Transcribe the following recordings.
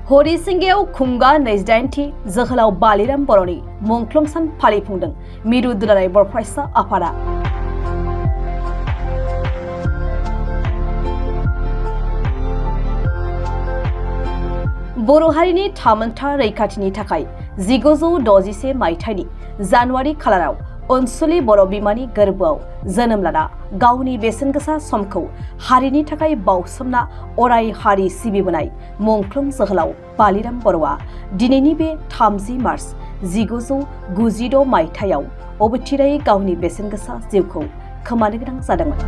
हरिसिंगायाव खुंगा 28थि जोहोलाव बालिराम बर'नि मुंख्लं सान फालिफुंदों मिरु दुलाराय बर' फरायसा आफादा। बर' हारिनि थामोनथा रैखाथिनि थाखाय 1961 मायथाइनि जानुवारि खालाराव अनसुलि बर' बिमानि गोरबोआव जोनोम लाना गावनि बेसेनगोसा समखौ हारिनि थाखाय बाउसोमना अराय हारि सिबिबोनाय मुंख्लं जोहोलाव बालिराम बर'आ दिनैनि बे 30 मार्च 1996 मायथाइयाव अबथिरायै गावनि बेसेनगोसा जिउखौ खोमानो गोनां जादोंमोन।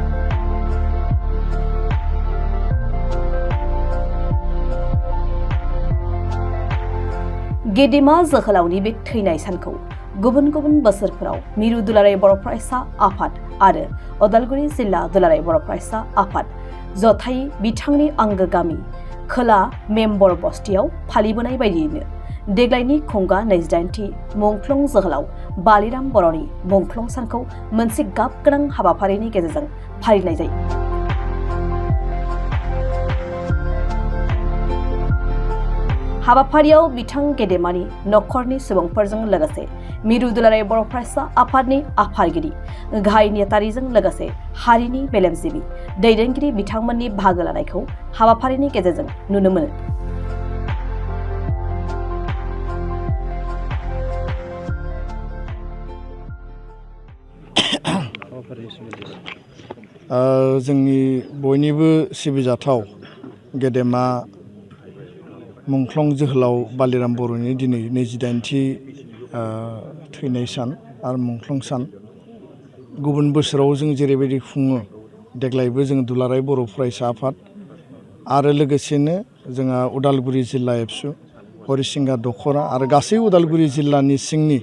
गेदेमा जोहोलावनि बे थैनाय सानखौ गुबुन गुबुन बोसोरफोराव मिरु दुलाराय बर' फरायसा आफाद आरो उदालगुरि जिल्ला दुलाराय बर' फरायसा आफाद जथायै बिथांनि आंगो गामि खोला मेम्बर बस्तियाव फालिबोनाय बायदियैनो देग्लायनि खुंगा 28थि मुंख्लं जोहोलाव बालिराम बर'नि मुंख्लं सानखौ मोनसे गाब गोनां हाबाफारिनि गेजेरजों फालिनाय जायो। हाबाफारियाव बिथां गेदेमानि नखरनि सुबुंफोरजों लोगोसे मिरु दुलाराय बर' फरायसा आफादनि आफादगिरि गाहाय नेतारिजों लोगोसे हारिनि मेलेमजिबि दैदेनगिरि बिथांमोननि बाहागो लानायखौ हाबाफारिनि गेजेरजों नुनो मोनो। जोंनि बयनिबो सिबिजाथाव गेदेमा मुंख्लं जोहोलाव बालिराम बर'नि दिनै 28थि थैनाय सान आरो मुंख्लं सान। गुबुन बोसोराव जों जेरैबायदि खुङो देग्लायबो जों दुलाराय बर' फरायसा आफाद आरो लोगोसेनो जोंहा उदालगुरि जिल्ला एबसु हरिसिंगा दखरा आरो गासै उदालगुरि जिल्लानि सिंनि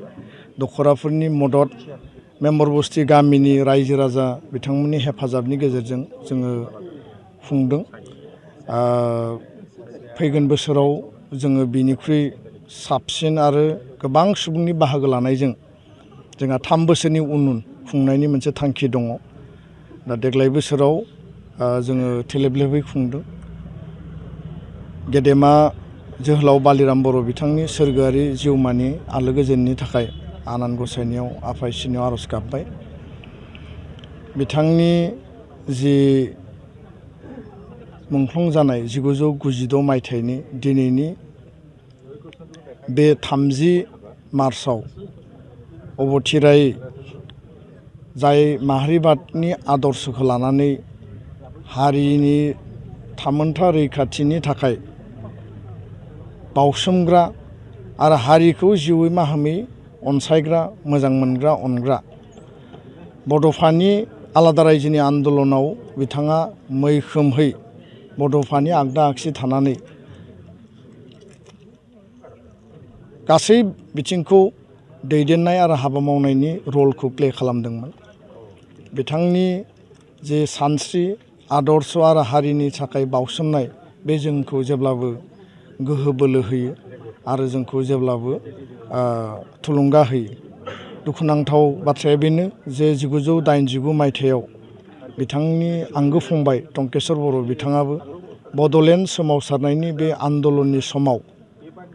दखराफोरनि मदद मेम्बर बस्ति गामिनि रायजो राजा बिथांमोननि हेफाजाबनि गेजेरजों जोङो खुंदों। फैगोन बोसोराव जोङो बिनिख्रुइ साबसिन आरो गोबां सुबुंनि बाहागो लानायजों जोंहा 3 बोसोरनि उन खुंनायनि मोनसे थांखि दङ। दा देग्लाय बोसोराव जोङो थेलेबलेबै खुंदों। गेदेमा जोहोलाव बालिराम बर' बिथांनि सोरगोआरि जिउमानि आलो गोजोननि थाखाय आनान गसाइनियाव आफा इसोरनियाव आरज गाबबाय। बिथांनि जि मुंख्लं जानाय 1996 मायथाइनि दिनैनि बे 30 मार्चआव अबथिरायै जाय माहारिबादनि आदर्शखौ लानानै हारिनि थामोनथा रैखाथिनि थाखाय बाउसोमग्रा आरो हारिखौ जिउयै माहामै अनसायग्रा मोजां मोनग्रा अनग्रा बड'फानि आलादा रायजोनि आन्दलनाव बिथाङा मैखोमहै बड'फानि आगदा आगसि थानानै गासै बिथिंखौ दैदेननाय आरो हाबा मावनायनि रलखौ प्ले खालामदोंमोन। बिथांनि जे सानस्रि आदर्श आरो हारिनि थाखाय बाउसोमनाय बे जोंखौ जेब्लाबो गोहो बोलो होयो आरो जोंखौ जेब्लाबो थुलुंगा होयो। दुखुनांथाव बाथ्राया बेनो जे 1989 मायथाइयाव बिथांनि आंगो फंबाय टंकेश्वर बर' बिथाङाबो बड'लेण्ड सोमावसारनायनि बे आन्दलननि समाव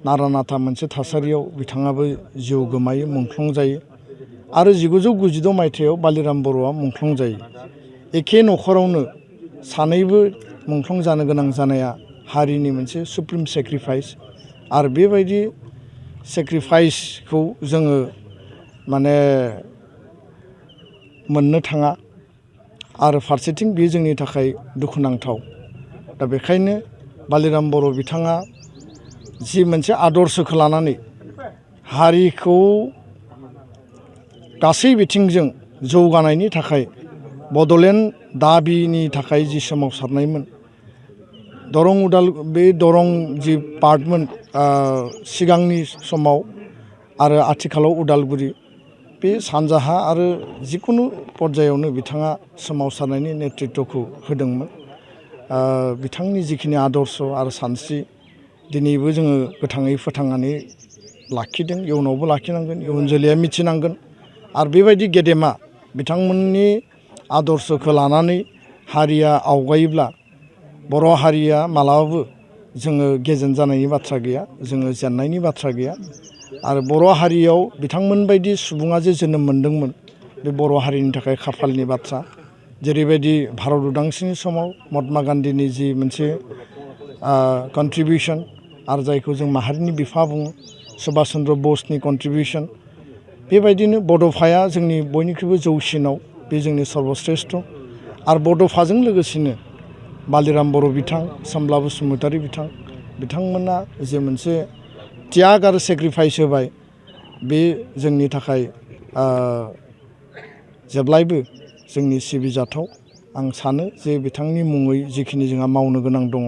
नारा नाथा मोनसे थासारियाव बिथाङाबो जिउ गोमायो मुंख्लं जायो आरो 1996 मायथाइयाव बालिराम बर'आ मुंख्लं जायो। एखे नखरावनो सानैबो मुंख्लं जानो गोनां जानाया हारिनि मोनसे सुप्रिम सेक्रिफाइस आरो बेबायदि सेक्रिफाइसखौ जोङो माने मोननो थाङा आरो फारसेथिं बेयो जोंनि थाखाय दुखुनांथाव। दा बेखायनो बालिराम बर' बिथाङा जि मोनसे आदर्शखौ लानानै हारिखौ गासै बिथिंजों जौगानायनि थाखाय बड'लेण्ड दाबिनि थाखाय जि सोमावसारनायमोन बे दरं जि पार्टमोन सिगांनि समाव आरो आथिखालाव उदालगुरि बे सानजाहा आरो जिकुनु पर्यायावनो बिथाङा सोमावसारनायनि नेतृत्वखौ होदोंमोन। बिथांनि जिखिनि आदर्श आरो सानस्रि दिनैबो जोङो गोथाङै फोथांनानै लाखिदों, इयुनावबो लाखिनांगोन, इयुन जोलैया मिथिनांगोन आरो बेबायदि गेदेमा बिथांमोननि आदर्शखौ लानानै हारिया आवगायोब्ला बर' हारिया मालाबाबो जोङो गेजेन जानायनि बाथ्रा गैया, जोङो जेननायनि बाथ्रा गैया। आरो बर' हारियाव बिथांमोन बायदि सुबुङा जे जोनोम मोनदोंमोन, बे बर' हारिनि थाखाय खाफालनि बाथ्रा। जेरैबायदि भारत उदांस्रिनि समाव महात्मा गान्धीनि जि मोनसे कन्ट्रिबिउसन आरो जायखौ जों माहारिनि बिफा बुङो, सुभाष चन्द्र बसनि कन्ट्रिबिउसन, बेबायदिनो बड'फाया जोंनि बयनिख्रुइबो जौसिनाव, बे जोंनि सर्बश्रेष्ठ। आरो बड'फाजों लोगोसेनो बालिराम बर' बिथां, सोमब्ला बसुमतारी बिथांमोना जे मोनसे त्याग आरो सेक्रिफाइस होबाय, बे जोंनि थाखाय जेब्लायबो जोंनि सिबिजाथाव। आं सानो जे बिथांनि मुङै जिखिनि जोंहा मावनो गोनां दङ,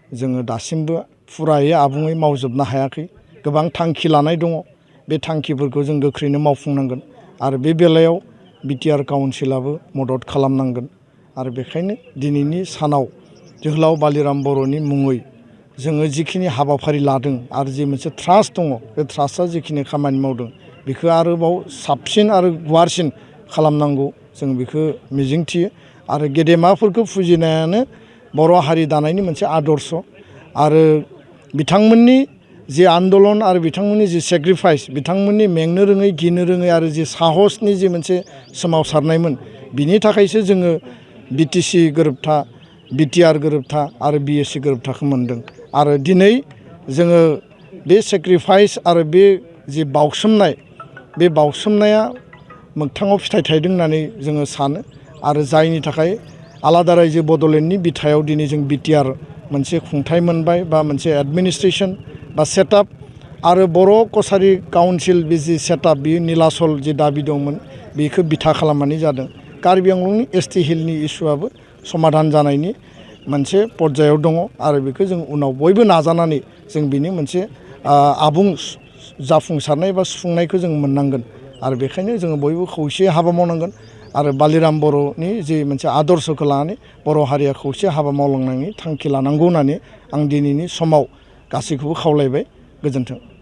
जोङो दासिमबो फुरायै आबुङै मावजोबनो हायाखै। गोबां थांखि लानाय दङ, बे थांखिफोरखौ जों गोख्रैनो मावफुंनांगोन। आरो बे बेलायाव बिटिआर काउन्सिलाबो मदद खालामनांगोन। आरो बेखायनो दिनैनि सानाव जोहोलाव बालिराम बर'नि मुङै जोङो जिखिनि हाबाफारि लादों आरो जि मोनसे ट्रास्ट दङ, बे ट्रास्टआ जिखिनि खामानि मावदों, बेखौ आरोबाव साबसिन आरो गुवारसिन खालामनांगौ, जों बेखौ मिजिंथियो। आरो गेदेमाफोरखौ फुजिनायानो बर' हारि दानायनि मोनसे आदर्श। आरो बिथांमोननि जि आन्दलन आरो बिथांमोननि जि सेक्रिफाइस, बिथांमोननि मेंनो रोङै गिनो रोङै आरो जि साहसनि जि मोनसे सोमावसारनायमोन, बिनि थाखायसो जोङो बिटिसि गोरोबथा, बिटिआर गोरोबथा आरो बिएसि गोरोबथाखौ मोन्दों। आरो दिनै जोङो बे सेक्रिफाइस आरो बे जि बाउसोमनाय, बे बाउसोमनाया मोगथाङाव फिथाइ थायदों होननानै जोङो सानो। आरो जायनि थाखाय आलादा रायजो बड'लेण्डनि बिथायाव दिनै जों बिटिआर मोनसे खुंथाय मोनबाय, बा मोनसे एडमिनिस्ट्रेसन बा सेटआप। आरो बर' कसारि काउन्सिल बे जि सेटआप, बेयो नीलाचल जि दाबि दंमोन, बेखौ बिथा खालामनानै जादों। कार्बि आंलंनि एसटि हिलनि इस्युआबो समाधान जानायनि मोनसे पर्यायाव दङ। आरो बेखौ जों उनाव बयबो नाजानानै जों बिनि मोनसे आबुं जाफुंसारनाय बा सुफुंनायखौ जों मोननांगोन। आरो बेखायनो जोङो बयबो खौसेयै हाबा मावनांगोन। आरो बालिराम बर'नि जि मोनसे आदर्शखौ लानानै बर' हारिया खौसे हाबा मावलांनायनि थांखि लानांगौ होननानै आं दिनैनि समाव गासैखौबो खावलायबाय। गोजोन्थों।